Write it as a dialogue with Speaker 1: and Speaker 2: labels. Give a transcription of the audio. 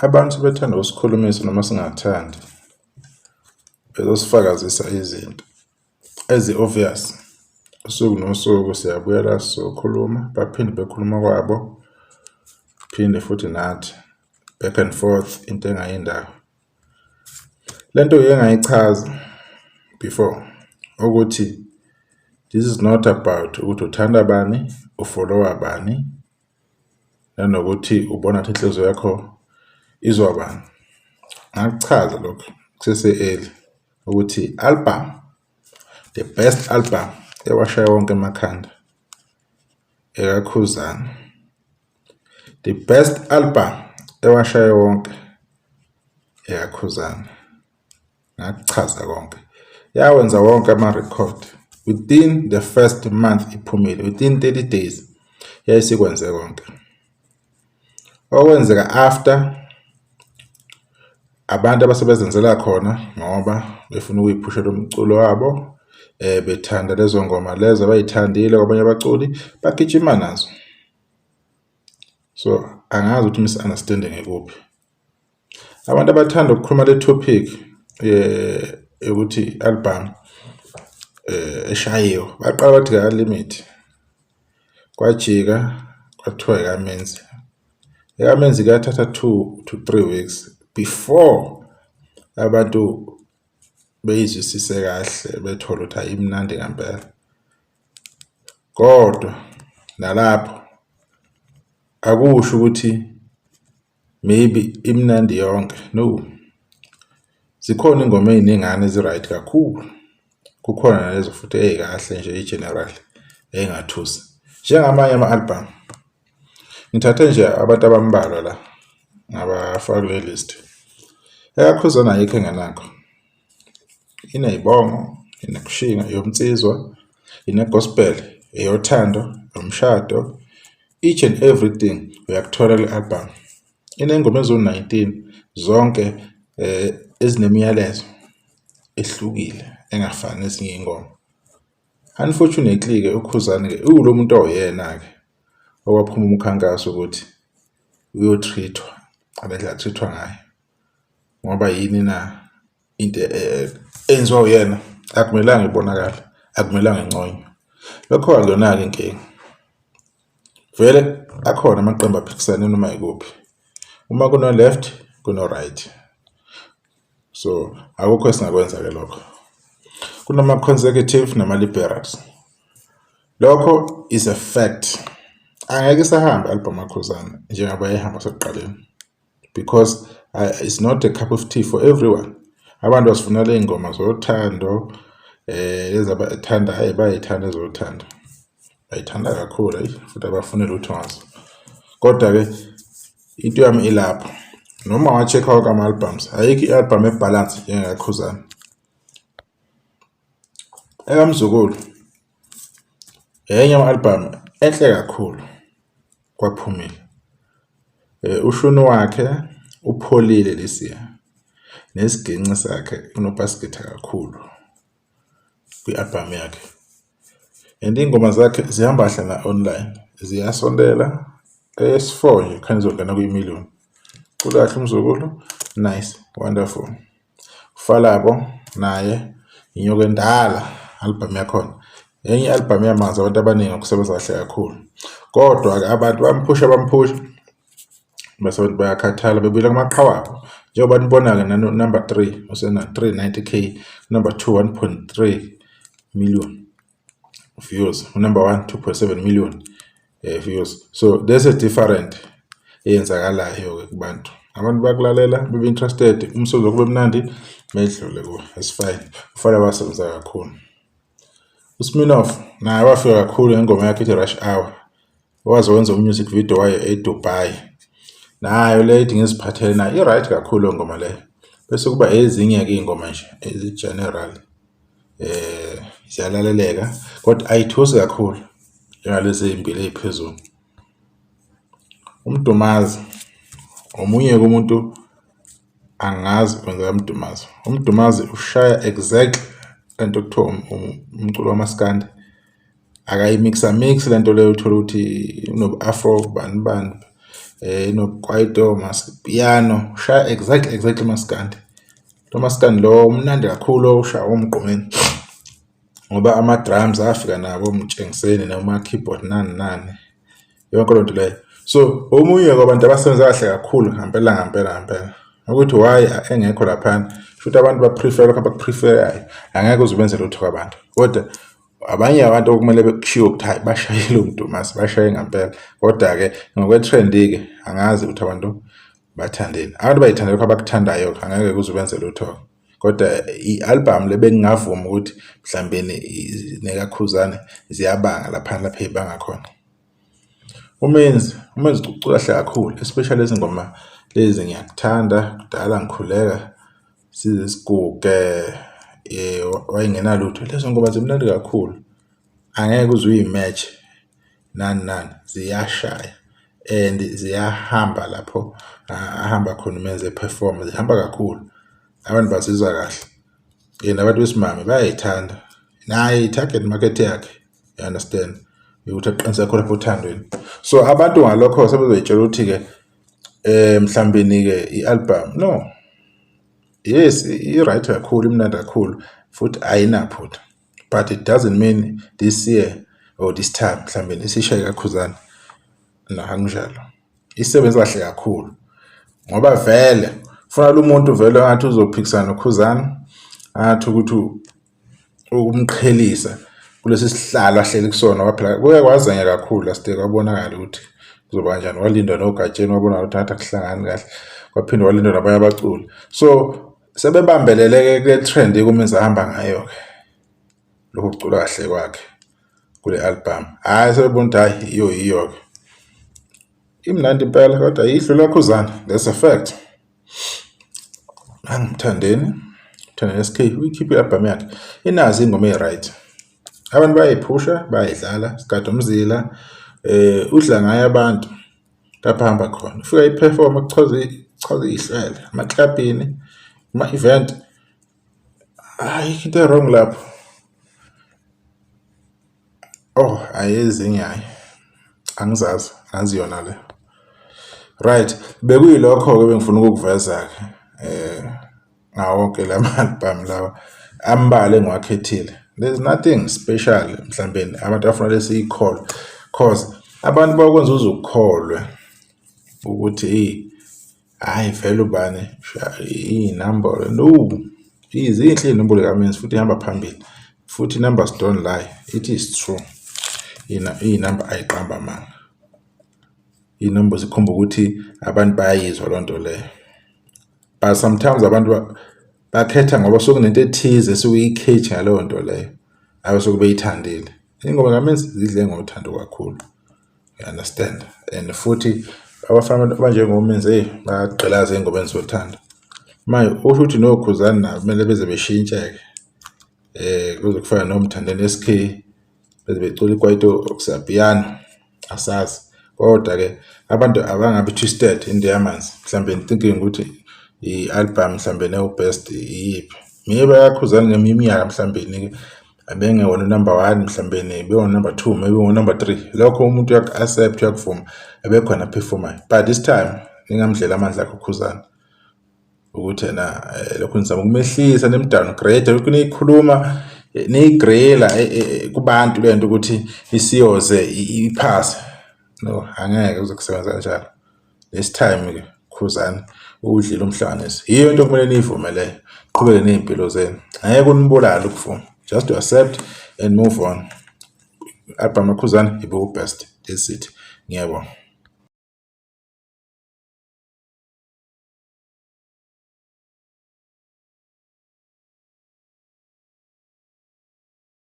Speaker 1: Abantu sebethanda ukusikhulumisa noma singathandi, bezosifakazisa izinto ezi-obvious. Usuku nosuku siyabuya la sizokhuluma, baphinde bekhuluma kwabo, phinde futhi nathi back and forth into engayindawo. Le nto ngike ngayichaza before ukuthi this is not about ukuthi uthanda bani, u-follow-a bani, nanokuthi ubona ngathi inhliziyo yakho izwa bani. Ngakuchaza lokho kusese-early ukuthi album, the best album ewashaya wonke emakhanda ekaKhuzani. The best album ewashaya wonke ekaKhuzani. Ngakuchaza konke. Yawenza wonke ama-record within the first month iphumile, within 30 days yayisikwenze konke. Okwenzeka after abantu abasebezenzela khona ngoba befuna ukuyiphushela umculo wabo, bethanda lezo ngoma lezo abayithandile kwabanye abaculi bagijima nazo. So angazi ukuthi misunderstanding ikuphi. Abantu abathanda ukukhuluma le topic yokuthi i-album eshayiwe baqala bathi eka-Limit, kwajika kwathiwa ekaMenzi. EkaMenzi kuyathatha 2 to 3 weeks before abantu beyizwisise kahle, bethole ukuthi hhayi, imnandi ngempela. Kodwa nalapho akusho ukuthi maybe imnandi yonke, no. Zikhona iy'ngoma ey'ningana ezi-right kakhulu, kukhona nalezo futhi ey'kahle nje i-general ey'ngathusi njengamanye ama-album. Ngithathe nje abantu abambalwa la ngabafaka kule list. EkaKhuzani ayikho engenakho, iney'bongo, inekushinga, eyomnsizwa, ine-gospel, eyothando, umshado, each and everything uyakuthola kule album. Iney'ngoma eziwu-19 zonke ezinemiyalezo ehlukile engafani nezinye iy'ngoma. Unfortunately-ke uKhuzani-ke uwulo muntu owuyena-ke owaphuma umkhankaso ukuthi uyo-treat-wa ngale ndlela a-treat-wa ngayo, ngoba yini na? Into eyenziwa uyena akumelanga ibonakale, akumelanga inconywe. Lokho akuyona-ke inkinga, vele akhona amaqembu aphikisane noma yikuphi, uma kuno-left kuno-right, so akukho esingakwenza-ke lokho. Kunama-conservative nama-liberals, lokho is a fact. Angeke isahamba i-album kaKhuzani njengoba yayihamba sekuqaleni because it's not a cup of tea for everyone. Abantu basifunela iy'ngoma zothando, lezi abathanda, hhayi, bayay'thanda ezothando, bayithanda kakhulu, hhayi, futhi abafuni lutho ngazo. Kodwa-ke into yami ilapho, noma wa-check-a wonke ama-albums, ayikho i-album e-balance njengekaKhuzani. EkaMzukulu enye ama-album enhle kakhulu kwaphumile. Ushuni wakhe upholile lesiya nesiginci sakhe unobhasikitha kakhulu kwi-album yakhe and iy'ngoma zakhe zihamba kahle na-online, ziyasondela esi-four nje khane izongena kwi-million. Ucula kahle uMzukulu, nice, wonderful. Falabo naye inyoka endala, album yakhona enye i-album yamanzi abantu abaningi okusebenza kahle kakhulu. Kodwa-ke abantu bamphusha bamphusha bese abantu bayakhathala bebuyela kumaqhawe abo, njengoba nibona-ke nano-number three usena 390K, number two 1.3 million views, number one 2.7 million views. So there's a different eyenzakalayo-ke kubantu, abantu bayakulalela bebe interested, umsebenzi kube mnandi bedlule kuwo, it's fine. Ufana wasebenza kakhulu. USminoff naye wafika kakhulu ngengoma yakhe ethi Rush Hour, waze wenza u-music video wayo eDubai, nayo le ethi ngiziphathele nayo i-right kakhulu leyo ngoma leyo. Bese kuba ezinye-ke iy'ngoma nje ezi-general ziyalaleleka kodwa ayithusi kakhulu njengalezi ey'mbili ey'phezulu. UMdumazi omunye-ke umuntu, angazi kwenzeka uMdumazi, uMdumazi ushaya exactly lento ekuthiwa umculo wamaskandi, akayimixa mix lento leyo, uthola ukuthi unobu-afro bani bani. Inokwaito, maspiyano, ushaya exactly umaskandi. Lo maskandi lo umnandi kakhulu ushaya omgqumeni ngoba ama-drums afika nabo oMtshengiseni noma-keyboard nani nani, yonke loo nto leyo. So omunye kwabantu abasebenza kahle kakhulu ngampela ngampela ngampela. Ukuthi why engekho laphana, shuthi abantu ba-prefer lokho abaku-prefer-ayo, angeke uze ubenze lutho kwabantu. Kodwa abanye abantu okumele bekushiwo ukuthi hhayi bashayile uMdumasi, bashaye ngampela. Kodwa-ke ngokwe-trend-ke angazi ukuthi abantu bathandeni. Abantu bayithanda lokho abakuthandayo-ke, angeke kuze ubenze lutho-ke. Kodwa i-album le bengingavuma ukuthi mhlawumbeni nekaKhuzani ziyabanga laphana lapho ey'banga khona. UMenzi ucula kahle kakhulu, especially lezi ngoma lezi ngiyakuthanda, kudala ngikhuleka size siguge wayengenalutho. Lezo ngoma zimnandi kakhulu, angeke uze uyi-match nani nani, ziyashaya and ziyahamba lapho ahamba khona uMenzi e-perform-a, zihamba kakhulu. Abantu bazizwa kahle and abantu besimame bayayithanda. Naye i-target market yakhe, you understand, ukuthi aqinise kakhulu lapho othandweni. So abantu ngalokho sebezoyitshela ukuthi-ke mhlawumbeni-ke i-album, no, yes, i-right kakhulu, imnandi kakhulu futhi ayinaphutha, but it doesn't mean this year or this time mhlawumbe isishaye kaKhuzani. No, akunjalo. Isebenza kahle kakhulu ngoba vele ufuna lo muntu vele ngathi uzophikisana noKhuzani, ngathi ukuthi ukumqhelisa kulesi sihlalo ahleli kusona, ngoba phela kuke kwazanya kakhulu last year, kwabonakala ukuthi kuzoba kanjani. Walindwa noGatsheni, wabonakala ukuthi ngathi akuhlangani kahle, kwaphinde walindwa nabanye abaculi. So sebebambelele-ke kule trend kuMenzi ahamba ngayo-ke, lokhu kucula kahle kwakhe kule album. Hhayi sebebona ukuthi hhayi iyo yiyo-ke. Imnandi impela kodwa ayidlula kaKhuzani, that's a fact. NanguMthandeni, Mthandeni SK uyikhiphe i-album yakhe, inazo iy'ngoma ey'right. Abantu bayayiphusha, bayayidlala, sigada umzila, udla ngayo abantu lapho ahamba khona. Ufika ayi-perform-e kuchaze chaze iy'hlwele emaklabhini, kuma-event, ayikho into e-wrong lapho. Oh, hhayi ezinye hhayi angizazi, ngazi yona le. Right, bekuyilokho-ke ebengifuna ukukuveza-ke ngawo wonke lama-album lawa ambalwa engiwakhethile. There's nothing special mhlawumbe abantu abafanele siyikholwe, cause abantu bakwenza uze ukholwe ukuthi eyi hhayi vele ubani iy'nambolo, no, zinhle iy'nombolo zikaMenzi futhi ihamba phambili futhi numbers don't lie, it is true. Iy'namba ayiqambi amanga, iy'nombolo zikhomba ukuthi abantu bayayizwa leyo nto leyo. But sometimes abantu bakhetha ngoba suke kunento ethize esuke iyi-catch ngaleyo nto leyo abasuke beyithandile. Iy'ngoma zikaMenzi zidle ngothando kakhulu, you understand, and futhi abafana abanjengoMenzi eyi bayagqilaza ey'ngomeni zothando. Manje usho ukuthi noKhuzani nabo kumele beze beshintshe-ke kuze kufane noMthandeni SK beze becula ikwaito okusapiyano, asazi. Kodwa-ke abantu abangabi twisted into yamanzi mhlambe thinking ukuthi i-album mhlambe ewu-best iyiphi. Maybe ekaKhuzani ngeminye iminyaka mhlawumbe ebengewona u-number one, mhlawumbe bewu-number two, maybe u-number three. Lokho umuntu uyaku-accept, uyakuvuma, ebekhona a-perform-ayo. But this time ningamdleli amandla akhe uKhuzani ukuthi ena lokhu nizama ukumehlisa nim-downgrade, lokhu niyikhuluma niyigrela kubantu lento ukuthi isiyoze iphase. No, angeke kuze kusebenza kanjalo. This time-ke Khuzani uwudlile umhlanganiso. Yiyo into okumele niyivume leyo, niqhubeke ney'mpilo zenu. Angeke kunibulale ukuvuma, just to accept and move on. I-album kaKhuzani ibe-best, that's it. Ngiyabonga.